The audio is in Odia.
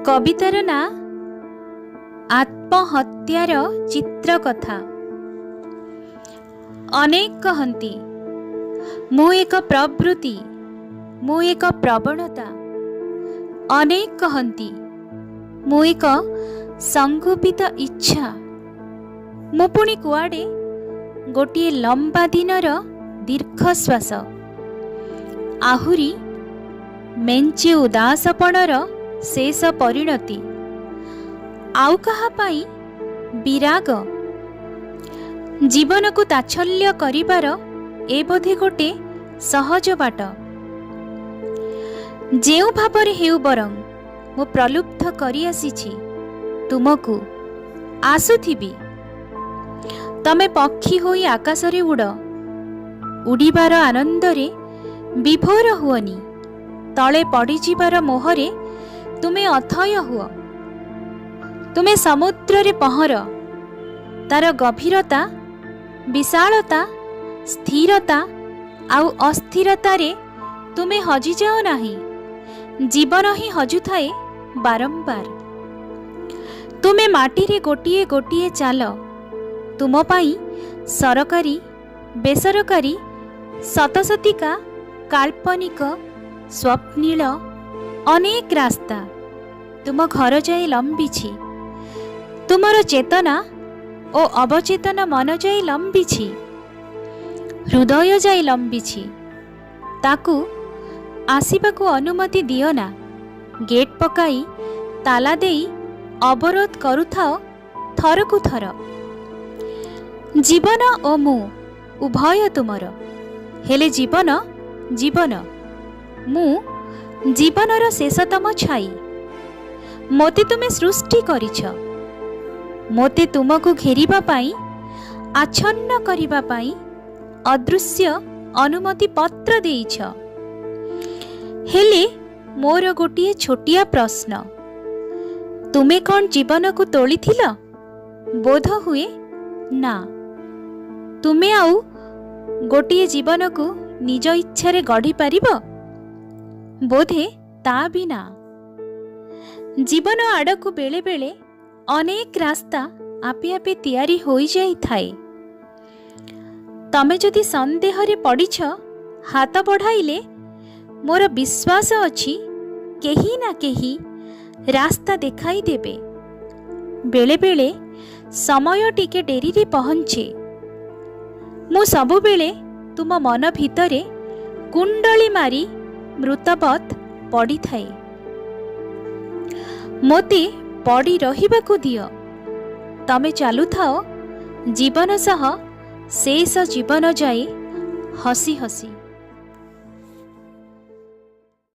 କବିତାର ନାଁ ଆତ୍ମହତ୍ୟାର ଚିତ୍ରକଥା। ଅନେକ କହନ୍ତି ମୁଁ ଏକ ପ୍ରବୃତ୍ତି, ମୁଁ ଏକ ପ୍ରବଣତା। ଅନେକ କହନ୍ତି ମୁଁ ଏକ ସଂଗୋପିତ ଇଚ୍ଛା। ମୁଁ ପୁଣି କୁଆଡ଼େ ଗୋଟିଏ ଲମ୍ବା ଦିନର ଦୀର୍ଘଶ୍ୱାସ, ଆହୁରି ମେଞ୍ଚେ ଉଦାସପଣର ଶେଷ ପରିଣତି, ଆଉ କାହା ପାଇଁ ବିରାଗ। ଜୀବନକୁ ତାଚ୍ଛଲ୍ୟ କରିବାର ଏ ବୋଧେ ଗୋଟେ ସହଜ ବାଟ। ଯେଉଁ ଭାବରେ ହେଉ ବରଂ ମୁଁ ପ୍ରଲୁବ୍ଧ କରିଆସିଛି ତୁମକୁ, ଆସୁଥିବି। ତମେ ପକ୍ଷୀ ହୋଇ ଆକାଶରେ ଉଡ଼, ଉଡ଼ିବାର ଆନନ୍ଦରେ ବିଭୋର ହୁଅନି। ତଳେ ପଡ଼ିଯିବାର ମୋହରେ ତୁମେ ଅଥୟ ହୁଅ। ତୁମେ ସମୁଦ୍ରରେ ପହଁର, ତାର ଗଭୀରତା, ବିଶାଳତା, ସ୍ଥିରତା ଆଉ ଅସ୍ଥିରତାରେ ତୁମେ ହଜିଯାଅ ନାହିଁ। ଜୀବନ ହିଁ ହଜୁଥାଏ ବାରମ୍ବାର। ତୁମେ ମାଟିରେ ଗୋଟିଏ ଗୋଟିଏ ଚାଲ। ତୁମ ପାଇଁ ସରକାରୀ, ବେସରକାରୀ, ଶତଶତିକା, କାଳ୍ପନିକ, ସ୍ୱପ୍ନିଳ ଅନେକ ରାସ୍ତା ତୁମ ଘର ଯାଏ ଲମ୍ବିଛି। ତୁମର ଚେତନା ଓ ଅବଚେତନ ମନ ଯାଏ ଲମ୍ବିଛି, ହୃଦୟ ଯାଏ ଲମ୍ବିଛି। ତାକୁ ଆସିବାକୁ ଅନୁମତି ଦିଅ ନା। ଗେଟ୍ ପକାଇ ତାଲା ଦେଇ ଅବରୋଧ କରୁଥାଅ ଥରକୁ ଥର। ଜୀବନ ଓ ମୁଁ ଉଭୟ ତୁମର। ହେଲେ ଜୀବନ ଜୀବନ, ମୁଁ ଜୀବନର ଶେଷତମ ଛାଇ। ମୋତେ ତୁମେ ସୃଷ୍ଟି କରିଛ, ମୋତେ ତୁମକୁ ଘେରିବା ପାଇଁ, ଆଚ୍ଛନ୍ନ କରିବା ପାଇଁ ଅଦୃଶ୍ୟ ଅନୁମତି ପତ୍ର ଦେଇଛ। ହେଲେ ମୋର ଗୋଟିଏ ଛୋଟିଆ ପ୍ରଶ୍ନ, ତୁମେ କ'ଣ ଜୀବନକୁ ତୋଳିଥିଲ? ବୋଧ ହୁଏ ନା। ତୁମେ ଆଉ ଗୋଟିଏ ଜୀବନକୁ ନିଜ ଇଚ୍ଛାରେ ଗଢ଼ିପାରିବ? ବୋଧେ ତା ବି ନା। ଜୀବନ ଆଡ଼କୁ ବେଳେବେଳେ ଅନେକ ରାସ୍ତା ଆପେ ଆପେ ତିଆରି ହୋଇଯାଇଥାଏ। ତମେ ଯଦି ସନ୍ଦେହରେ ପଡ଼ିଛ, ହାତ ବଢ଼ାଇଲେ ମୋର ବିଶ୍ୱାସ ଅଛି କେହି ନା କେହି ରାସ୍ତା ଦେଖାଇ ଦେବେ। ବେଳେବେଳେ ସମୟ ଟିକେ ଡେରିରେ ପହଞ୍ଚେ। ମୁଁ ସବୁବେଳେ ତୁମ ମନ ଭିତରେ କୁଣ୍ଡଳି ମାରି ମୃତବତ୍ ପଡ଼ିଥାଏ। ମୋତେ ପଡ଼ି ରହିବାକୁ ଦିଅ। ତମେ ଚାଲୁଥାଅ ଜୀବନ ସହ ଶେଷ ଜୀବନ ଯାଏ ହସି ହସି।